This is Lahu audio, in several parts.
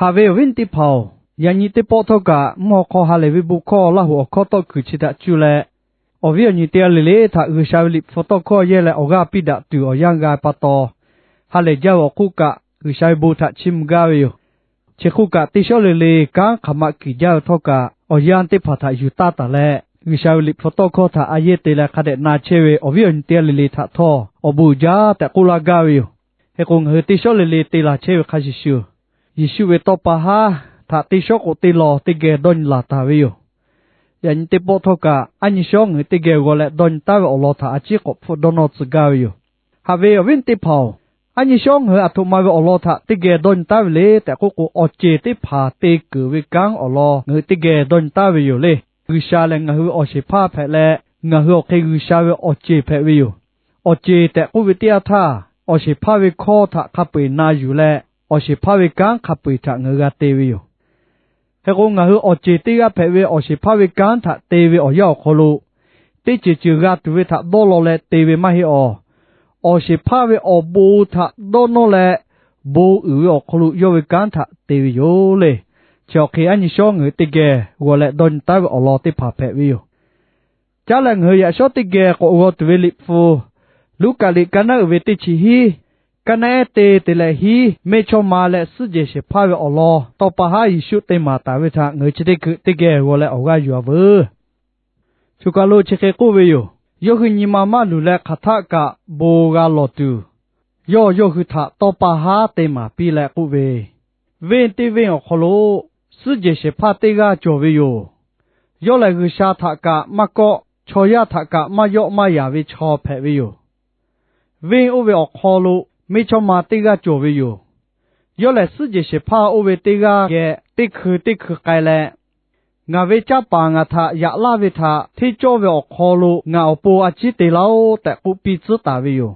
Haꞈ ve awˬ viˉ teˇ hpaˍ-oˬ, yaꞈ nyi teˇ pawˆ htawˇ kaꞈ mvuhˇ haw hk'aw ha lehˬ ve bon hkawˇ Laˇ hoꞈ awˬ hkawˇ tawˆ kuiˬ chi htaꞈ cuˇ leh, awˬ viˉ awˬ nyi teˇ g'aˇ le le htaꞈ G'uiˬsha ve Liꞈ hpu tawˇ hkawˇ yehˇ leh awˬ g'aˇ piˇ daꞈ tuˬ awˬ yanˇ g'a pa taw, ha lehˬ jaˇ ve awˬ hk'oˆ kaꞈ G'uiˬsha ve bon htaꞈ chiˇ mvuh gaˇ ve yoˬ. Chi hk'oˆ kaꞈ teˇ shawˉ le le kanˉ hk'aˬ ma kuiˬ jaˇ ve htawˇ kaꞈ awˬ yanˇ teˇ hpaˍ htaꞈ yuˬ taˇ taˍ leh, G'uiˬsha ve Liꞈ hpu tawˇ hkawˇ htaꞈ a yehˇ te leh hk'a dehꞈ na chehˇ ve awˬ viˉ awˬ nyi teˇ g'aˇ le le htaꞈ htawˇ awˬ bon uiˍ jaˇ tehꞈ k'oˆ laˇ gaˇ ve yoˬ. Hk'e k'o, ngaˬ hui teˇ shawˉ le le te laˬ chehˇ ve hk'a shuˍ shuˍ, Yeˍsuˆ ve tawˇ pa haˉ htaꞈ teˇ shawˉ k'o teˇ law teˇ geh dawˇ nyi laˬ taˍ ve yoˬ. Yaꞈ nyi teˇ pawˆ htawˇ kaꞈ, aˉ nyi shawˉ ngaˬ hui teˇ geh g'aw leh dawˇ nyi taˉ ve awˬ lawn htaꞈ a ciˉ k'awꞈ hpfuhˆ dawˇ nawˇ tcuh gaˇ ve yoˬ. Haꞈ ve awˬ viˉ teˇ hpaˍ-oˬ, aˉ nyi shawˉ ngaˬ hui aˬ htoꞈ ma ve awˬ lawn htaꞈ teˇ geh dawˇ nyi taˉ ve le tehꞈ k'oˆ k'o, awˬ ceˬ teˇ hpaˍ te keunˍ ve kanˉ awˬ lawn ngaˬ hui teˇ geh dawˇ nyi taˉ ve yoˬ le. G'uiˬsha lehˬ ngaˬ hui ve awˬ shehˍ hpaˇ hpehꞈ leh, ngaˬ hui awˬ hk'e G'uiˬsha ve awˬ ceˬ hpehꞈ ve yoˬ. Awˬ ceˬ tehꞈ k'oˆ ve teˇ yanˇ htaˇ, awˬ shehˍ hpaˇ ve hkawˇ htaꞈ hk'a peu-eˬ na yuˬ leh, awˬ shehˍ hpaˇ ve kanˉ hk'a peu-eˬ htaꞈ ngaˬ hui g'a te ve yoˬ. Hk'e k'o, ngaˬ hui awˬ ceˬ teˇ g'aˇ hpehꞈ ve awˬ shehˍ hpaˇ ve kanˉ htaꞈ te ve awˬ yanˇ awˬ hk'aw lo, teˇ ceuˬ ceuˬ g'a tuˬ ve htaꞈ dawˇ law leh te ve maˇ heˆ awˬ. Awˬ shehˍ hpaˇ ve awˬ bon htaꞈ dawˇ nawˇ leh, bon uiˍ ve awˬ hk'aw lo yawˇ ve kanˉ htaꞈ te ve yoˬ le. Chi awˬ hk'e aˉ nyi shawˉ ngaˬ hui teˇ geh g'aw leh dawˇ nyi taˉ ve awˬ lawn teˇ hpaˍ hpehꞈ ve yoˬ. Caˉ leh ngaˬ hui yaꞈ shawˉ teˇ geh k'awꞈ g'aw tuˬ ve Liꞈ hpu, Luˉkaꞈ liꞈ kaˇ naˉ uiˍ ve teˇ chi hiˉ, kaˇ naˉ ehˉ te te leh hiˉ, mehˇchawˇma leh suhˉ jehˬ shehˍ hpaˇ ve awˬ lawn tawˇ pa haˉ Yeˍsuˆ te maˍ taˍ ve htaꞈ ngaˬ hui chi teˇ hkui teˇ geh g'aw leh awˬ g'aˇ yuˬ-a veuˬ. Choˬ kaˬ lo chi hk'e k'oˆ ve yoˬ. Yawˇ hui nyi ma maˇ luˬ leh hk'aˬ htaˆ kaꞈ bon g'a lawˬ tuˬ, yawˇ yawˇ hui htaꞈ tawˇ pa haˉ te maˍ piˇ leh k'oˆ ve, Venˇ teˇ venˇ awˬ hk'aw lo suhˉ jehˬ shehˍ hpaˇ teˇ g'aˇ cawˬ ve yoˬ. Yawˇ lehˬ G'uiˬsha htaꞈ kaꞈ maˇ kawˆ, chaw yaˇ htaꞈ kaꞈ maˇ yawˆ maˇ yanˍ ve chaw hpehꞈ ve yoˬ. Venˇ oˇ ve awˬ hk'aw lo mehˇchawˇma teˇ g'aˇ cawˬ ve yoˬ. Yawˇ lehˬ suhˉ jehˬ shehˍ hpaˇ oˇ ve teˇ g'aˇ geh teˇ hkui teˇ hkui k'ai leh, Ngaˬ ve canˇ paˍ ngaˬ htaꞈ yaꞈ laˇ ve htaꞈ hteˇ cawˇ ve awˬ hk'aw lo ngaˬ awˬ pon a ciˉ te laˇ-oˆ tehꞈ k'oˆ piˇ tcuhˉ taˍ ve yoˬ.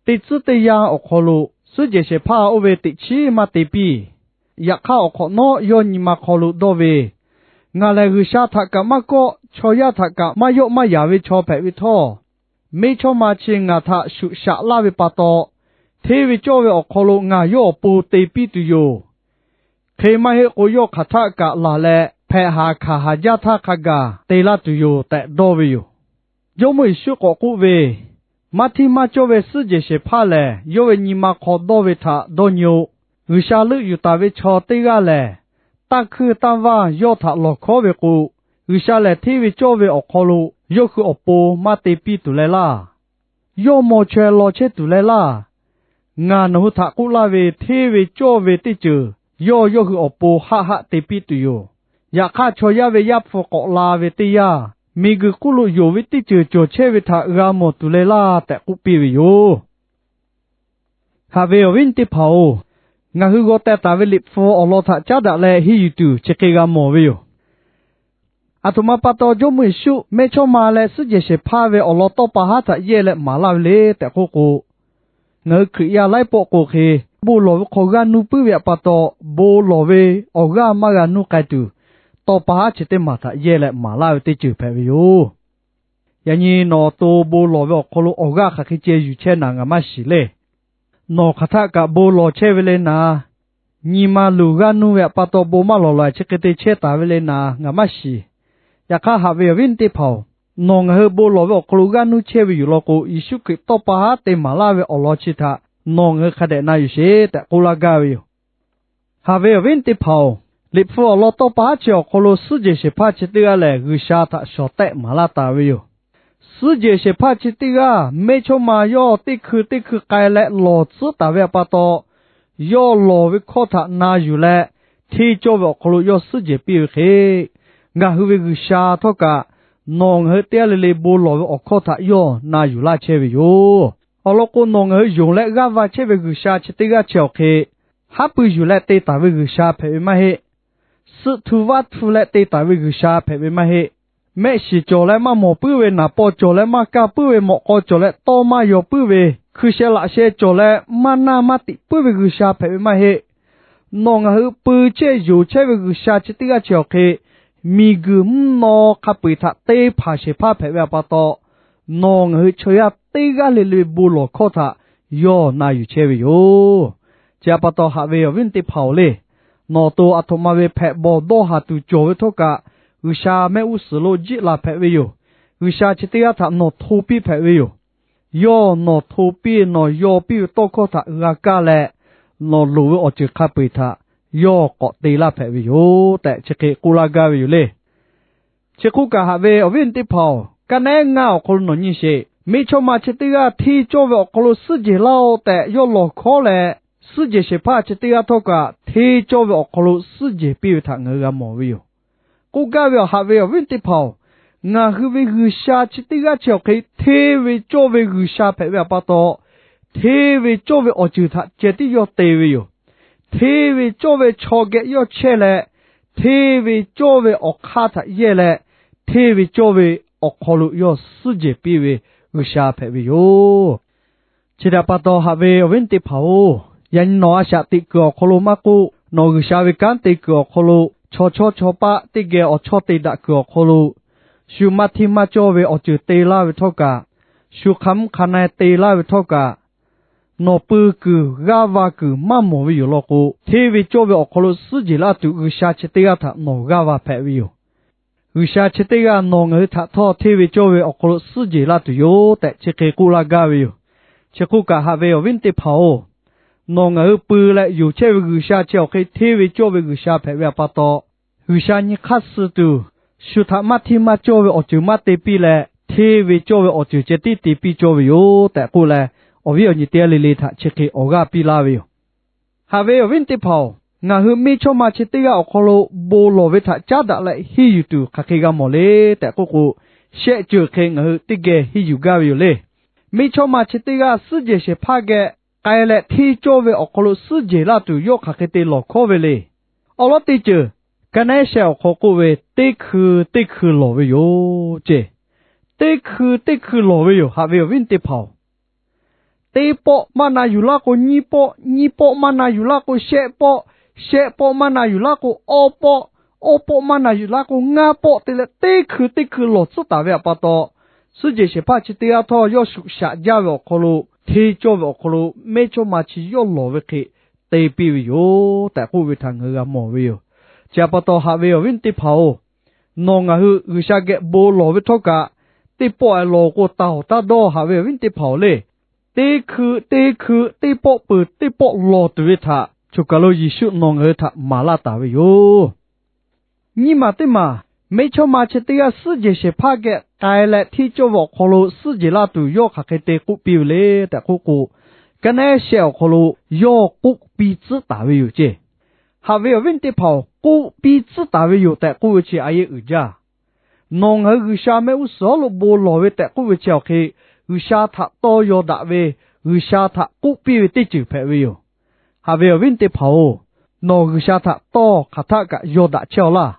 Teˇ tcuhˉ teˇ yanˇ awˬ hk'aw lo suhˉ jehˬ shehˍ hpaˇ oˇ ve teꞈ chiˉ maˇ te piˇ. Yaꞈ hk'aˇ awˬ hk'awꞈ nawˉ yawˇ nyi ma hk'aw lo dawˇ ve, Ngaˬ lehˬ G'uiˬsha htaꞈ kaꞈ maˇ kawˆ, chaw yaˇ htaꞈ kaꞈ maˇ yawˆ maˇ yanˍ ve chaw hpehꞈ ve htawˇ, mehˇchawˇma chi ngaˬ htaꞈ shuꞈ shaꞈ laˇ ve pa taw, hteˇ ve cawˇ ve awˬ hk'aw lo ngaˬ yawˇ awˬ pon te piˇ tuˬ yoˬ. Hk'e maˇ heˆ k'o, yawˇ hk'aˬ htaˆ kaꞈ laˬ leh hpehꞈ haˍ hkanˍ haˍ jaˇ htaˇ hk'a gaˬ te laˇ tuˬ yoˬ tehꞈ dawˇ ve yoˬ. Jawˇmawˇ Yeˍsuˆ k'awꞈ k'oˆ ve, Maˇ hteˇ maˇ cawˇ ve suhˉ jehˬ shehˍ hpaˇ lehˬ, yawˇ ve nyi ma hk'aw dawˇ ve htaꞈ dawˇ nyi-oˆ. G'uiˬsha leuˆ yuˬ taˍ ve chaw teˇ g'aˇ lehˬ, taˇ hkuiˇ taˇ vaˇ yawˇ htaꞈ lawˬ hkawˉ ve k'o, G'uiˬsha lehˬ hteˇ ve cawˇ ve awˬ hk'aw lo yawˇ hui awˬ pon maˇ te piˇ tuˬ leh laˇ. Yawˇ maw chaweh law chehˇ tuˬ leh laˇ. Ngaˬ nawˬ hui htaꞈ k'oˆ laˇ ve, hteˇ ve cawˇ ve teˇ ceuˬ yawˇ yawˇ hui awˬ pon haˆ haˆ te piˇ tuˬ yoˬ. Yaꞈ hk'aˇ, chaw yaˇ ve Yaˇ hpu k'awꞈ la ve teˇ yanˇ, miˬguiˬ hk'oˆ lo yonˍ ve teˇ ceuˬ cawˬ chehˇ ve htaꞈ g'a mawˬ tuˬ leh laˇ tehꞈ k'oˆ piˇ ve yoˬ. Haꞈ ve awˬ viˉ teˇ hpaˍ-oˬ, ngaˬ hui g'aw teh taˍ ve Liꞈ hpu awˬ lawn htaꞈ caˉ daꞈ leh henˇ yuˬ tuˬ chi hk'e g'a mawˬ ve yoˬ. Aˬ htoꞈ ma pa taw Jawˇmawˇ Yeˍsuˆ mehˇchawˇma leh suhˉ jehˬ shehˍ hpaˇ ve awˬ lawn tawˇ pa haˉ htaꞈ yehˇ leh maˍ laˇ ve le tehꞈ k'oˆ k'o, ngaˬ hui Hkriꞈ yaˇ laiˉ pawˆ k'o hk'e, bon lawˬ ve hk'aw g'aˇ nuˇ puiˉ ve pa taw, bon lawˬ ve awˬ g'aˇ maˇ g'a nuˇ k'ai tuˬ, tawˇ pa haˉ chi teˇ maˬ htaꞈ yehˇ leh maˍ laˇ ve teˇ ceuˬ hpehꞈ ve yoˬ. Yaꞈ nyi nawˬ awˬ to bon lawˬ ve awˬ hk'aw lo awˬ g'aˇ hk'aˬ hk'e ceh yuˬ chehˇ naˍ ngaˬ maˇ shiˍ le. Nawˬ hk'aˬ htaˆ kaꞈ bon lawˬ chehˇ ve le naˍ, nyi ma luˬ g'aˇ nuˇ ve pa taw bon maˇ lawˬ lawˬ chi hk'e te chehˇ taˍ ve le naˍ ngaˬ maˇ shiˍ. Yaꞈ hk'aˇ, haꞈ ve awˬ viˉ teˇ hpaˍ-oˬ, nawˬ ngaˬ hui bon lawˬ ve awˬ hk'aw lo g'aˇ nuˇ chehˇ ve yoˬ law k'o, Yeˍsuˆ Hkriꞈ tawˇ pa haˉ te maˍ laˇ ve awˬ lawn chi htaꞈ nawˬ ngaˬ hui hk'a dehꞈ na yuˬ sheˍ tehꞈ k'oˆ laˇ gaˇ ve yoˬ. Haꞈ ve awˬ viˉ teˇ hpaˍ-oˬ, Liꞈ hpu awˬ lawn tawˇ pa haˉ chi awˬ hk'aw lo suhˉ jehˬ shehˍ hpaˇ chi teˇ g'aˇ lehˬ, G'uiˬsha htaꞈ shawˍ tehˆ maˍ laˇ taˍ ve yoˬ. Suhˉ jehˬ shehˍ hpaˇ chi teˇ g'aˇ mehˇchawˇma yawˇ teˇ hkui teˇ hkui k'ai leh lawˬ tcuhˉ taˍ ve pa taw, yawˇ lawˬ ve hkawˇ htaꞈ na yuˬ leh, hteˇ cawˇ ve awˬ hk'aw lo yawˇ suhˉ jehˬ piˇ ve hk'e, ngaˬ hui ve G'uiˬsha htawˇ kaꞈ, nawˬ ngaˬ hui teˇ g'aˇ le le bon lawˬ ve awˬ hkawˇ htaꞈ yawˇ na yuˬ laˇ chehˇ ve yoˬ. Awˬ lawn k'o, nawˬ ngaˬ hui yonˍ leh g'aˇ va chehˇ ve G'uiˬsha chi teˇ g'aˇ chi awˬ hk'e, haˉ pui yuˬ leh te taˍ ve G'uiˬsha hpehꞈ ve maˇ heˆ. Suhˆ htu vaˇ htu leh te taˍ ve G'uiˬsha hpehꞈ ve maˇ heˆ. Mehˆ shiˍ cawˬ leh maˇ mawˬ puiˉ ve, naˍ paw cawˬ leh maˇ kaˇ puiˉ ve, mawꞈ k'aw cawˬ leh tawˇ maˇ yaw puiˉ ve, hkui sheh laꞈ sheh cawˬ leh maˇ naˇ maˇ tiꞈ puiˉ ve G'uiˬsha hpehꞈ ve maˇ heˆ. Nawˬ ngaˬ hui pui chehˇ yonˍ chehˇ ve G'uiˬsha chi teˇ g'aˇ chi awˬ hk'e, miˬguiˬ mvuhˇ naw hk'a peu-eˬ htaꞈ te hpanˍ shehˍ hpaˇ hpehꞈ ve pa taw, nawˬ ngaˬ hui chaw yaˇ teˇ g'aˇ le le ve bon lawˬ hkawˇ htaꞈ yawˇ na yuˬ chehˇ ve yoˬ. Chi pa taw, haꞈ ve awˬ viˉ teˇ hpaˍ-oˬ le, nawˬ to aˬ htoꞈ ma ve hpehꞈ bawˬ dawˇ haˍ tuˬ cawˬ ve htawˇ kaꞈ, G'uiˬsha mehˆ g'uˇ suhˍ lo jiˆ laˬ hpehꞈ ve yoˬ. G'uiˬsha chi teˇ g'aˇ htaꞈ nawˬ hto piˇ hpehꞈ ve yoˬ. Yawˇ nawˬ hto piˇ nawˬ yaw piˇ ve tawˇ hkawˇ htaꞈ g'a kaˇ leh, nawˬ loˍ ve awˬ ceuˬ hk'a peu-eˬ htaꞈ yawˇ k'awꞈ te laˇ hpehꞈ ve yoˬ tehꞈ chi hk'e k'oˆ laˇ gaˇ ve yoˬ le. Chi hk'oˆ kaꞈ haꞈ ve awˬ viˉ awˬ nyi teˇ hpaˍ-oˬ, ka naˉ ehˉ ngaˇ awˬ hk'aw lo nawˬ nyi sheˍ. Miˇ chawˇ ma chi teˇ g'aˇ hteˇ cawˇ ve awˬ hk'aw lo suhˉ jehˬ laˇ-oˆ tehꞈ yawˇ lawˬ hkawˉ leh, suhˉ jehˬ shehˍ hpaˇ chi teˇ g'aˇ htawˇ kaꞈ hteˇ cawˇ ve awˬ hk'aw lo suhˉ jehˬ piˇ ve htaꞈ ngaˬ hui g'a mawˬ ve yoˬ. K'oˆ gaˇ ve awˬ haꞈ ve awˬ viˉ teˇ hpaˍ-oˬ, ngaˬ hui ve G'uiˬsha chi teˇ g'aˇ chi awˬ hk'e hteˇ ve cawˇ ve G'uiˬsha hpehꞈ ve awˬ pa taw, hteˇ ve cawˇ ve awˬ ceuˬ htaꞈ ceh tiˉ yawˇ te ve yoˬ. Hteˇ ve cawˇ ve chaw geh yawˇ chehˇ leh, hteˇ ve cawˇ ve awˬ hk'aˇ htaꞈ yehˇ leh, hteˇ ve cawˇ ve awˬ hk'aw lo yawˇ suhˉ jehˬ piˇ ve G'uiˬsha hpehꞈ ve yoˬ. Chi htaꞈ pa taw haꞈ ve awˬ viˉ teˇ hpaˍ-oˬ, yaꞈ nyi nawˬ a shaꞈ teꞈ kuiˬ awˬ hk'aw lo maˇ k'oˆ, nawˬ G'uiˬsha ve kanˉ te kuiˬ awˬ hk'aw lo, chaw chawˇ chaw paˆ teˇ geh awˬ chawˇ te daꞈ kuiˬ awˬ hk'aw lo, shu maˇ hteˇ maˇ cawˇ ve awˬ ceuˬ te laˇ ve htawˇ kaꞈ, shu hk'a mvuhˇ hk'a na-e te laˇ ve htawˇ kaꞈ, nawˬ pui kuiˬ g'aˇ va kuiˬ maˇ mawˬ ve yoˬ law k'o, hteˇ ve cawˇ ve awˬ hk'aw lo suhˉ jehˬ laˇ tuˬ G'uiˬsha chi teˇ g'aˇ htaꞈ nawˬ g'aˇ va hpehꞈ ve yoˬ. G'uiˬsha chi teˇ g'aˇ nawˬ ngaˬ hui htaꞈ htawˇ hteˇ ve cawˇ ve awˬ hk'aw lo suhˉ jehˬ laˇ tuˬ yoˬ tehꞈ chi hk'e k'oˆ laˇ gaˇ ve yoˬ. Chi hk'oˆ kaꞈ haꞈ ve awˬ viˉ teˇ hpaˍ-oˬ, nawˬ ngaˬ hui pui leh yonˍ chehˇ ve G'uiˬsha chi awˬ hk'e hteˇ ve cawˇ ve G'uiˬsha hpehꞈ ve awˬ pa taw, G'uiˬsha nyi hk'aˇ suh tuˬ, shu htaꞈ maˇ hteˇ maˇ cawˇ ve awˬ ceuˬ maˇ te piˇ leh, hteˇ ve cawˇ ve awˬ ceuˬ ceh tiˉ te piˇ cawˇ ve yoˬ tehꞈ k'oˆ leh, awˬ viˉ awˬ nyi teˇ g'aˇ le le htaꞈ chi hk'e awˬ g'aˇ piˇ laˇ ve yoˬ. Haꞈ ve awˬ viˉ teˇ hpaˍ-oˬ, ngaˬ hui miˇ chawˇ ma chi teˇ g'aˇ awˬ hk'aw lo bon lawˬ ve htaꞈ caˉ daꞈ leh henˇ yuˬ tuˬ hk'aˬ hk'e g'a mawˬ le tehꞈ k'oˆ k'o, shehˆ ceuˬ hk'e ngaˬ hui teˇ geh henˇ yuˬ gaˇ ve yoˬ le. Miˇ chawˇ ma chi teˇ g'aˇ suhˉ jehˬ shehˍ hpaˇ geh k'ai leh hteˇ cawˇ ve awˬ hk'aw lo suhˉ jehˬ laˇ tuˬ yawˇ hk'aˬ hk'e te lawˬ hkawˉ ve le. Awˬ lawn teˇ ceuˬ, ka naˉ ehˉ shehˆ awˬ hk'aw k'oˆ ve, teˇ hkui teˇ hkui lawˬ ve yoˬ ceˇ. Teˇ hkui teˇ hkui lawˬ ve yoˬ haꞈ ve awˬ viˉ teˇ hpaˍ-oˬ. Teˇ pawˆ maˇ na yuˬ laˇ k'o nyiˇ pawˆ, nyiˇ pawˆ maˇ na yuˬ laˇ k'o shehˆ pawˆ, shehˆ pawˆ maˇ na yuˬ laˇ k'o awˇ pawˆ, awˇ pawˆ maˇ na yuˬ laˇ k'o ngaˇ pawˆ te leh teˇ hkui teˇ hkui lawˬ tcuhˉ taˍ ve awˬ pa taw, suhˉ jehˬ shehˍ hpaˇ chi teˇ g'aˇ htawˇ yawˇ shuꞈ shaꞈ jaˇ ve awˬ hk'aw lo hteˇ cawˇ ve awˬ hk'aw lo mehˇ chawˇ ma chi yawˇ lawˬ ve hk'e te piˇ ve yoˬ tehꞈ k'oˆ ve htaꞈ ngaˬ hui g'a mawˬ ve yoˬ. Chi awˬ pa taw haꞈ ve awˬ viˉ teˇ hpaˍ-oˬ, nawˬ ngaˬ hui G'uiˬsha geh bon lawˬ ve htawˇ kaꞈ, teˇ pawˆ-e lawˬ k'o taˍ awˬ taˇ dawˇ haꞈ ve awˬ viˉ teˇ hpaˍ-oˬ le. Teˇ hkui teˇ hkui teˇ pawˆ peuˬ teˇ pawˆ lawˬ tuˬ ve htaꞈ choˬ kaˬ lo Yeˍsuˆ nawˬ ngaˬ hui htaꞈ maˍ laˇ taˍ ve yoˬ. Nyiˇ maˬ teˇ maˬ, mehˇ chawˇ ma chi teˇ g'aˇ suhˉ jehˬ shehˍ hpaˇ geh k'ai leh hteˇ cawˇ ve awˬ hk'aw lo suhˉ jehˬ laˇ tuˬ yawˇ hk'aˬ hk'e te k'oˆ piˇ ve le tehꞈ k'oˆ k'o, ka naˉ ehˉ shehˆ awˬ hk'aw lo yawˇ k'oˆ piˇ tcuhˉ taˍ ve yoˬ ceˇ. Haꞈ ve awˬ viˉ teˇ hpaˍ-oˬ, k'oˆ piˇ tcuhˉ taˍ ve yoˬ tehꞈ k'oˆ ve chi a yeˇ uiˍ jaˇ. Nawˬ ngaˬ hui G'uiˬsha mehˆ g'uˇ suhˍ lo bon lawˬ ve tehꞈ k'oˆ ve chi awˬ hk'e, G'uiˬsha htaꞈ tawˇ yaw daꞈ ve, G'uiˬsha htaꞈ k'oˆ piˇ ve teˇ ceuˬ hpehꞈ ve yoˬ. Haꞈ ve awˬ viˉ teˇ hpaˍ-oˬ, nawˬ G'uiˬsha htaꞈ tawˇ hk'aˬ htaˆ kaꞈ yaw daꞈ chehˇ-aw laˇ.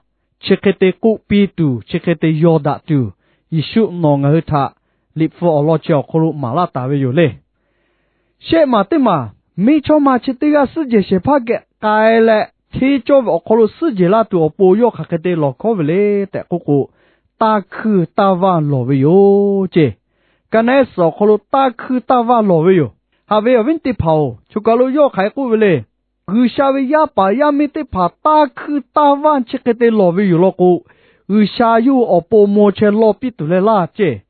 Chi hk'e te k'oˆ piˇ tuˬ, chi hk'e te yaw daꞈ tuˬ, Yeˍsuˆ nawˬ ngaˬ hui htaꞈ liꞈ hpu awˬ lawn chi awˬ hk'aw lo maˍ laˇ taˍ ve yoˬ le. Shehˆ maˬ teˇ maˬ, mehˇ chawˇ ma chi teˇ g'aˇ suhˉ jehˬ shehˍ hpaˇ geh k'ai leh hteˇ cawˇ ve awˬ hk'aw lo suhˉ jehˬ laˇ tuˬ awˬ pon yawˇ hk'aˬ hk'e te lawˬ hkawˉ ve le tehꞈ k'oˆ k'o, taˇ hkuiˇ taˇ vaˇ lawˬ ve yoˬ ceˇ. Ka naˉ ehˉ suhˍ awˬ hk'aw lo taˇ hkuiˇ taˇ vaˇ lawˬ ve yoˬ. Haꞈ ve awˬ viˉ teˇ hpaˍ-oˬ, choˬ kaˬ lo yawˇ hk'aˬ hk'e k'oˆ ve le. G'uiˬsha ve yaˇ paˍ yaˇ miˇ teˇ hpaˍ taˇ hkuiˇ taˇ vaˇ chi hk'e te lawˬ ve yoˬ law k'o, G'uiˬsha yawˇ hui awˬ pon maw chehˇ lawˇ piˇ tuˬ leh laˇ ceˇ.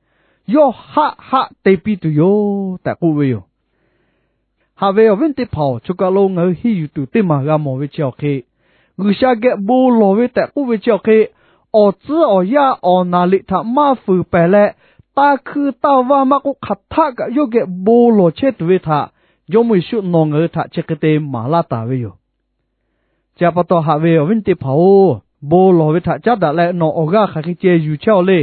Yawˇ haˆ haˆ te piˇ tuˬ yoˬ tehꞈ k'oˆ ve yoˬ. Haꞈ ve awˬ viˉ teˇ hpaˍ-oˬ, choˬ kaˬ lo ngaˬ hui henˇ yuˬ tuˬ teˇ maˬ g'a mawˬ ve chi awˬ hk'e, G'uiˬsha geh bon lawˬ ve tehꞈ k'oˆ ve chi awˬ hk'e, awˬ tcuhˉ awˬ yaˇ awˬ naˍ riꞈ htaꞈ maˇ fuiˍ pehˍ leh, taˇ hkuiˇ taˇ vaˇ maˇ k'oˆ hk'aˬ htaˆ kaꞈ yawˇ geh bon lawˬ chehˇ tuˬ ve htaꞈ Jawˇmawˇ Yeˍsuˆ nawˬ ngaˬ hui htaꞈ chi hk'e te maˍ laˇ taˍ ve yoˬ. Chi pa taw haꞈ ve awˬ viˉ teˇ hpaˍ-oˬ, bon lawˬ ve htaꞈ caˉ daꞈ leh nawˬ awˬ g'aˇ hk'aˬ hk'e ceh yuˬ chehˇ-aw le.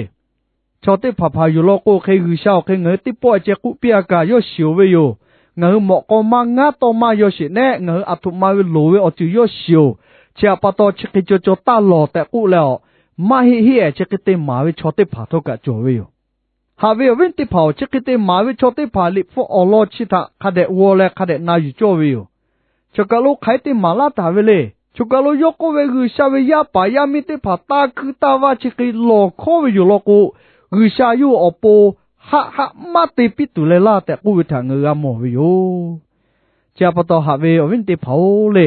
Chaw teˇ hpaˍ hpaˍ yoˬ law k'o hk'e, G'uiˬsha awˬ hk'e ngaˬ hui teˇ pawˆ ceh k'oˆ piˇ-a kaꞈ yawˇ shiˍ-oˬ ve yoˬ. Ngaˬ hui mawꞈ k'aw maˇ ngaˉ tawˇ maˇ yaw sheˍ nehˆ, ngaˬ hui aˬ htoꞈ ma ve loˍ ve awˬ ceuˬ yawˇ shiˍ-oˬ. Chi pa taw chi hk'e caw caw taˇ lawˬ tehꞈ k'oˆ leh-awˬ, maˇ heˆ heˆ-ehˍ chi hk'e te maˍ ve chaw teˇ hpaˍ htawˇ kaꞈ cawˬ ve yoˬ. Haꞈ ve awˬ viˉ teˇ hpaˍ-oˬ, chi hk'e te maˍ ve chaw teˇ hpaˍ Liꞈ hpu awˬ lawn chi htaꞈ hk'a dehꞈ g'aw leh hk'a dehꞈ na yuˬ cawˇ ve yoˬ. Choˬ kaˬ lo hk'aˬ hk'e te maˍ laˇ taˍ ve le. Choˬ kaˬ lo yawˇ k'oˆ ve, G'uiˬsha ve yaˇ paˍ yaˇ miˇ teˇ hpaˍ taˇ hkuiˇ taˇ vaˇ chi hk'e lawˬ hkawˉ ve yoˬ law k'o, G'uiˬsha yawˇ hui awˬ pon haˆ haˆ maˇ te piˇ tuˬ leh laˇ tehꞈ k'oˆ ve htaꞈ ngaˬ hui g'a mawˬ ve yoˬ. Chi pa taw haꞈ ve awˬ viˉ teˇ hpaˍ-oˬ le,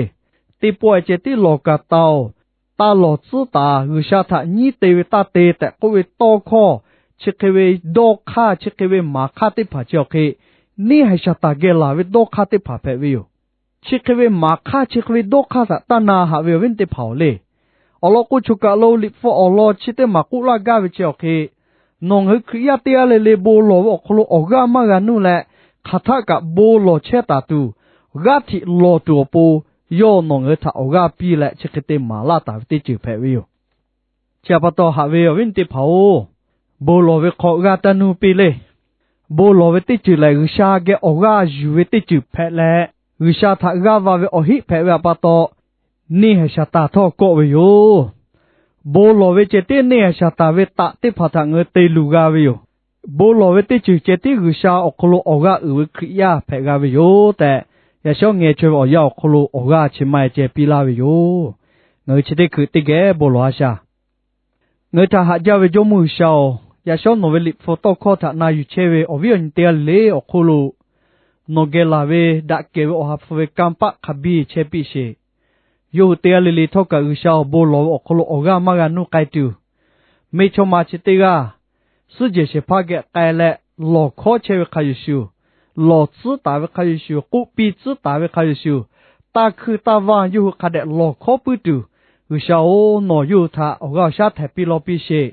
teˇ pawˆ-e ceh tiˉ lawˬ kaꞈ taˍ-oˬ, taˇ lawˬ tcuhˉ taˍ. G'uiˬsha htaꞈ nyiˉ te ve taˇ te tehꞈ k'oˆ ve tawˇ hkawˇ, chi hk'e ve dawˇ hk'aˇ, chi hk'e ve maˍ hk'aˇ teˇ hpaˍ chi awˬ hk'e, neˇhaiˬ Saˍtanˍ geh laˬ ve dawˇ hk'aˇ teˇ hpaˍ hpehꞈ ve yoˬ. Chi hk'e ve maˍ hk'aˇ, chi hk'e ve dawˇ hk'aˇ htaꞈ taˇ na haꞈ ve awˬ viˉ teˇ hpaˍ-oˬ le. Awˬ lawn k'o, choˬ kaˬ lo Liꞈ hpu awˬ lawn chi teˇ maˬ k'oˆ laˇ gaˇ ve chi awˬ hk'e, nawˬ ngaˬ hui Hkriꞈ yaˇ teˇ g'aˇ le le bon lawˬ ve awˬ hk'aw lo awˬ g'aˇ maˇ g'a nuˇ leh, hk'aˬ htaˆ kaꞈ bon lawˬ chehˇ taˍ tuˬ, g'aˇ htiꞈ lawˬ tuˬ awˬ pon, yawˇ nawˬ ngaˬ hui htaꞈ awˬ g'aˇ piˇ leh chi hk'e te maˍ laˇ taˍ ve teˇ ceuˬ hpehꞈ ve yoˬ. Chi htaꞈ pa taw haꞈ ve awˬ viˉ teˇ hpaˍ-oˬ, bon lawˬ ve hk'aw g'aˇ taˇ nuˇ piˇ le. Bon lawˬ ve teˇ ceuˬ lehˬ, G'uiˬsha geh awˬ g'aˇ yuˬ ve teˇ ceuˬ hpehꞈ leh, G'uiˬsha htaꞈ g'aˇ va ve awˬ heˆ hpehꞈ ve htaꞈ pa taw, neˇhaiˬ Saˍtanˍ htawˇ kawˆ ve yoˬ. Bon lawˬ ve ceh tiˉ neˇhaiˬ Saˍtanˍ ve taꞈ teˇ hpaˍ htaꞈ ngaˬ hui te luˬ g'a ve yoˬ. Bon lawˬ ve teˇ ceuˬ ceh tiˉ G'uiˬsha awˬ hk'aw lo awˬ g'aˇ uiˍ ve Hkriꞈ yaˇ hpehꞈ g'a ve yoˬ tehꞈ, yaꞈ shawˉ ngeh chaweh ve awˬ yanˇ awˬ hk'aw lo awˬ g'aˇ chi ma-e ceh piˇ laˇ ve yoˬ. Ngaˬ hui chi teˇ hkui teˇ geh bon lawˬ a shaˍ. Ngaˬ hui htaꞈ haꞈ jaˇ ve Jawˇmawˇ G'uiˬsha-oˬ, yaꞈ shawˉ nawˬ ve Liꞈ hpu tawˇ hkawˇ htaꞈ na yuˬ chehˇ ve awˬ viˉ awˬ nyi teˇ g'aˇ le le awˬ hk'oˆ lo nawˬ geh laˬ ve daꞈ kehˬ ve awˬ ha hpu ve kanˇ paˆ hk'a biˇ chehˇ piˇ sheˍ. Yawˇ hui teˇ g'aˇ le le htawˇ kaꞈ G'uiˬsha-oˬ, bon lawˬ ve awˬ hk'aw lo awˬ g'aˇ maˇ g'a nuˇ k'ai tuˬ, mehˇchawˇma chi teˇ g'aˇ suhˉ jehˬ shehˍ hpaˇ geh k'ai leh lawˬ hkawˉ chehˇ ve hk'a shuˍ shuˍ, lawˬ tcuhˉ taˍ ve hk'a shuˍ shuˍ, k'oˆ piˇ tcuhˉ taˍ ve hk'a shuˍ shuˍ, taˇ hkuiˇ taˇ vaˇ yawˇ hui hk'a dehꞈ lawˬ hkawˉ puiˉ tuˬ, G'uiˬsha-oˬ, nawˬ yawˇ hui htaꞈ awˬ g'aˇ awˬ shaˉ htehˍ piˇ law piˇ sheˍ.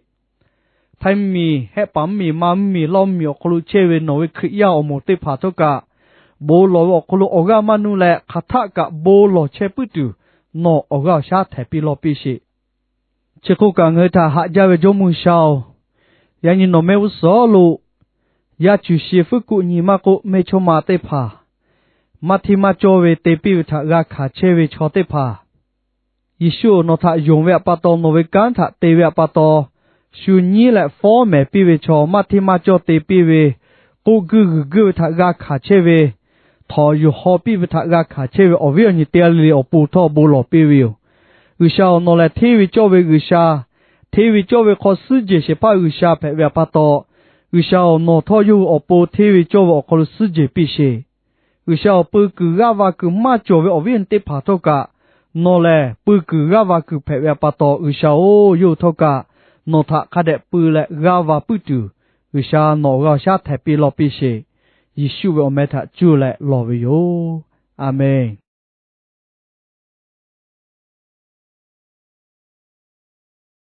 Htaiˇ mvuhˇmiˬ, hehˆ paˍ mvuhˇmiˬ, ma mvuhˇmiˬ, lawˇ mvuhˇmiˬ awˬ hk'aw lo chehˇ ve nawˬ ve Hkriꞈ yaˇ awˬ moˍ teˇ hpaˍ htawˇ kaꞈ, bon lawˬ ve awˬ hk'aw lo awˬ g'aˇ maˇ nuˇ leh hk'aˬ htaˆ kaꞈ bon lawˬ chehˇ puiˉ tuˬ, nawˬ awˬ g'aˇ awˬ shaˉ htehˍ piˇ law piˇ sheˍ. Chi hk'oˆ kaꞈ, ngaˬ hui htaꞈ haꞈ jaˇ ve Jawˇmawˇ G'uiˬsha-oˬ, yaꞈ nyi nawˬ mehˆ g'uˇ suhˍ lo yaˇ cuˬ shi fuiˉ kuˆ nyi maˇ k'oˆ, mehˇchawˇma teˇ hpaˍ maˇ hteˇ maˇ cawˇ ve te piˇ ve htaꞈ g'a hkanˍ chehˇ ve chaw teˇ hpaˍ, Yeˍsuˆ-oˬ, nawˬ htaꞈ yonˍ ve htaꞈ pa taw, nawˬ ve kanˉ htaꞈ te ve htaꞈ pa taw, shu nyiˉ leh fawˉ mehˍ piˇ ve chaw, maˇ hteˇ maˇ cawˇ te piˇ ve, k'oˆ guiˇ g'uiˬ guiˇ ve htaꞈ g'a hkanˍ chehˇ ve, htawnˍ yuˬ haw piˇ ve htaꞈ g'a hkanˍ chehˇ ve awˬ viˉ awˬ nyi teˇ g'aˇ le le awˬ pon htawˇ bon lawˬ piˇ ve yoˬ. G'uiˬsha-oˬ, nawˬ lehˬ hteˇ ve cawˇ ve G'uiˬsha, hteˇ ve cawˇ ve hk'aw suhˉ jehˬ shehˍ hpaˇ G'uiˬsha hpehꞈ ve htaꞈ pa taw, G'uiˬsha-oˬ, nawˬ htawˇ yawˇ hui awˬ pon hteˇ ve cawˇ ve awˬ hk'aw lo suhˉ jehˬ piˇ sheˍ. G'uiˬsha-oˬ, peu kuiˬ g'aˇ va kuiˬ maˇ cawˬ ve awˬ viˉ awˬ nyi teˇ hpaˍ htawˇ kaꞈ, nawˬ lehˬ peu kuiˬ g'aˇ va kuiˬ hpehꞈ ve htaꞈ pa taw, G'uiˬsha-oˬ, yawˇ hui htawˇ kaꞈ nawˬ htaꞈ hk'a dehꞈ peu leh g'aˇ va puiˉ tuˬ, G'uiˬsha nawˬ awˬ g'aˇ awˬ shaˉ htehˍ piˇ law piˇ sheˍ. Yeˍsuˆ ve awˬ meh htaꞈ cuˇ leh lawˬ ve yoˬ. A menˬ.